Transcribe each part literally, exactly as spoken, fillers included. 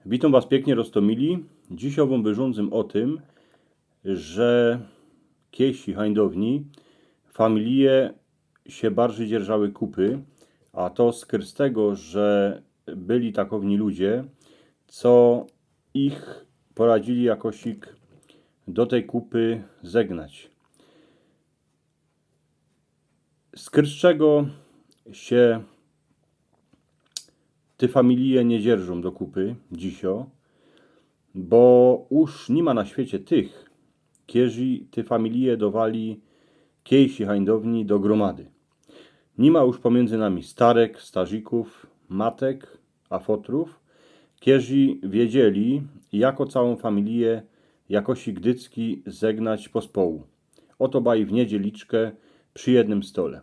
Witōm was piyknie, roztōmili. Dzisiŏ wōm wyrządzym ô tym, że kiejsi hańdowni familije sie bardzij dzierżały kupy, a to skyrz tego, że byli takowni ludzie, co ich poradzili jakosik do tyj kupy zegnać. Skyrz czego sie te familije niy dzierżōm do kupy dzisiŏ, bo już niyma na świecie tych, kerzy te familije dŏwali kiejsi hańdowni do grōmady. Niyma już pōmiyndzy nami starek, starzikōw, matek, a fotrōw, kerzy wiedzieli, jako cołkōm familije jakosik dycki zegnać pospołu. Ô to baj w niedzieliczkã przi jednym stole.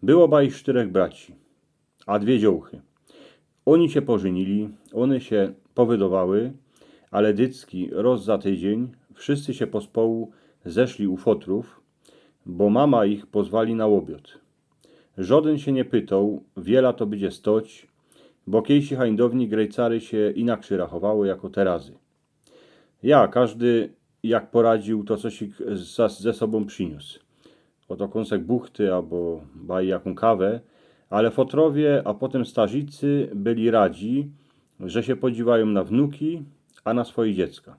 Było baj sztyrech braci, a dwie dziołchy. Ôni sie pożynili, ône sie powydowały, ale dycki roz za tydziyń wszyscy sie pospołu zeszli u fotrōw, bo mama ich pozwali na ôbiŏd. Żŏdyn sie niy pytoł, wiela to bydzie stoć, bo kiejsi hańdowni grejcary sie inakszyj rachowały jako terazy. Ja, kożdy jak poradziōł, to cosik za, ze sobōm prziniōs. Ô to kōnsek buchty abo baj jakōm kawã, ale fotrowie, a potym starzicy byli radzi, że sie podziwajōm na wnuki, a na swoje dziecka.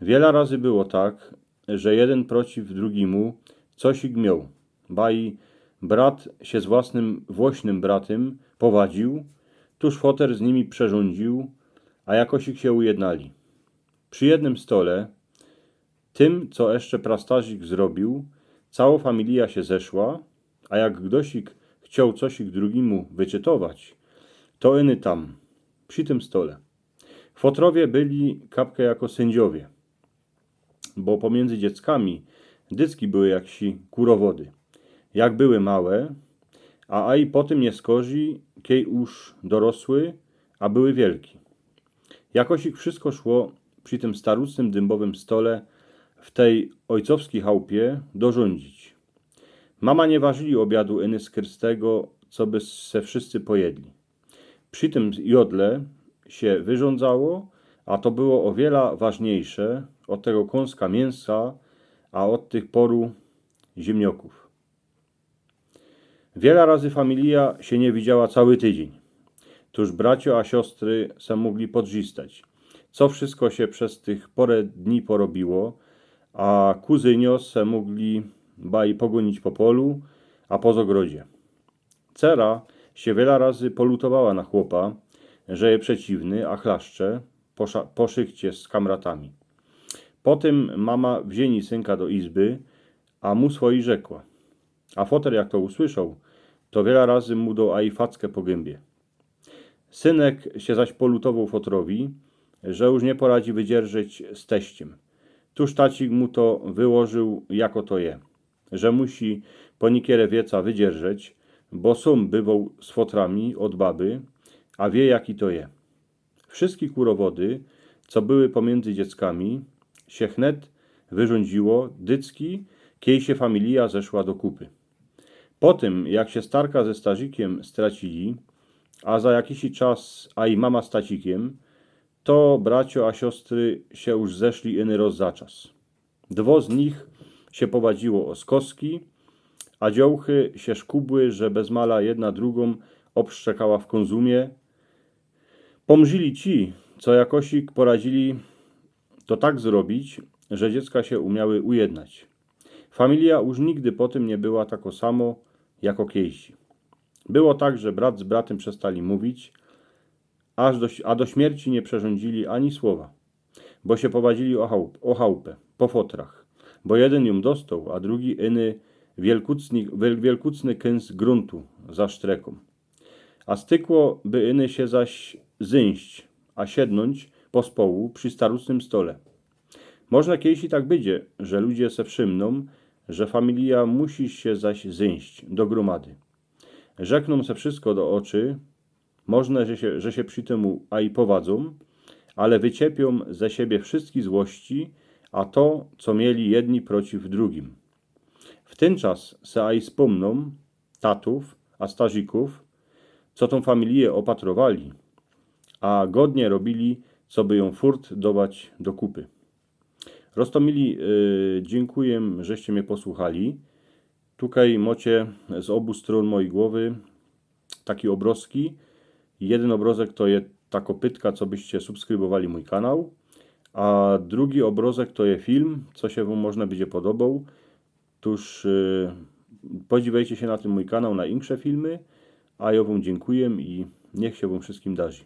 Wiela razy było tak, że jedyn przeciw drugimu cosik mioł. Baj brat sie z własnym włośnym bratym powadziōł, tuż foter z nimi przerzōndziōł, a jakosik sie ujednali. Przi jednym stole, tym, co jeszcze prastarzik zrobiōł, cołkŏ familija sie zeszła, a jak gdosik chcioł cosik drugimu wyczytować, to iny tam, przi tym stole. Fotrowie byli kapkã jako syndziowie, bo pōmiyndzy dzieckami dycki były jak si kurowody. Jak były małe, a aj potym niy skorzij, kiej już dorosły, a były wielki. Jakosik wszystko szło przi tym starusznym dymbowym stole w tyj ôjcowskij chałpie dorzōndzić. Mama niy warzili ôbiadu iny skyrz tego, co by se wszyscy pojedli. Przi tym jodle sie wyrzōndzało, a to było ô wiela ważniejsze ôd tego kōnska miynsa, a ôd tych poru ziymniokōw. Wiela razy familija sie niy widziała cołki tydziyń. Tuż bracio a siostry se mōgli podrzistać, co wszystko sie bez tych porã dni porobiło, a kuzynio se mōgli baj pogōnić po polu, a po zogrodzie. Cera sie wiela razy polutowała na chłopa, że je przeciwny, a chlaszcze po sza-, po szychcie z kamratami. Potym mama wziyni synka do izby, a mu swoji rzekła. A foter jak to usłyszoł, to wiela razy mu doł aj fackã po gębie. Synek sie zaś polutowoł fotrowi, że już niy poradzi wydzierżeć z teściym. Tuż tacik mu to wyłożył, jako to je, że musi po niykere wieca wydzierżeć, bo sōm bywoł z fotrami ôd baby, a wiy, jaki to je. Wszyjske kurowody, co były pōmiyndzy dzieckami, sie chnet wyrzōndziło dycki, kiej sie familija zeszła do kupy. Potym, jak sie starka ze starzikiym stracili, a za jakisi czas aj mama z tacikiym, to bracio a siostry sie już zeszli iny roz za czas. Dwo z nich sie powadziło ô skoski, a dziołchy sie szkubły, że bez mala jedna drugōm ôbszczekała w kōnzumie. Pōmrzili ci, co jakosik poradzili to tak zrobić, że dziecka sie umiały ujednać. Familija już nigdy potym niy była tako samo jako kiejsi. Było tak, że brat z bratym przestali mówić, aż do, a do śmierci niy przerzōndzili ani słowa, bo sie powadzili ô chałp-, ô chałpã, po fotrach, bo jedyn jōm dostoł, a drugi iny wielkucny, wiel-, wielkucny kōns grōntu za sztrekōm. A stykło by iny sie zaś zyńść, a siednōńć pospołu przi starusznym stole. Możno kiejsi tak bydzie, że ludzie se wszymnōm, że familija musi sie zaś zyńść do grōmady. Rzeknōm se wszystko do ôczy, możno, że sie, że sie przi tymu aj powadzōm, ale wyciepiōm ze siebie wszystki złości, a to, co mieli jedni przeciw drugim. W tyn czas se aj spōmnōm tatōw a starzikōw, co tōm familijã ôpatrowali, a godnie robiyli, coby jōm furt dować do kupy. Roztōmili, yy, dziynkuję, żeście mie posłuchali. Tukej mocie z ôbu strōn mojij głowy taki ôbrozki. Jedyn ôbrozek to je ta kopytka, cobyście subskrybowali mōj kanał, a drugi ôbrozek to je film, co sie wōm może bydzie podoboł. Tōż yy, podziwejcie sie na tyn mōj kanał, na insze filmy, a jŏ wōm dziynkuję i niych sie wōm wszyskim darzi.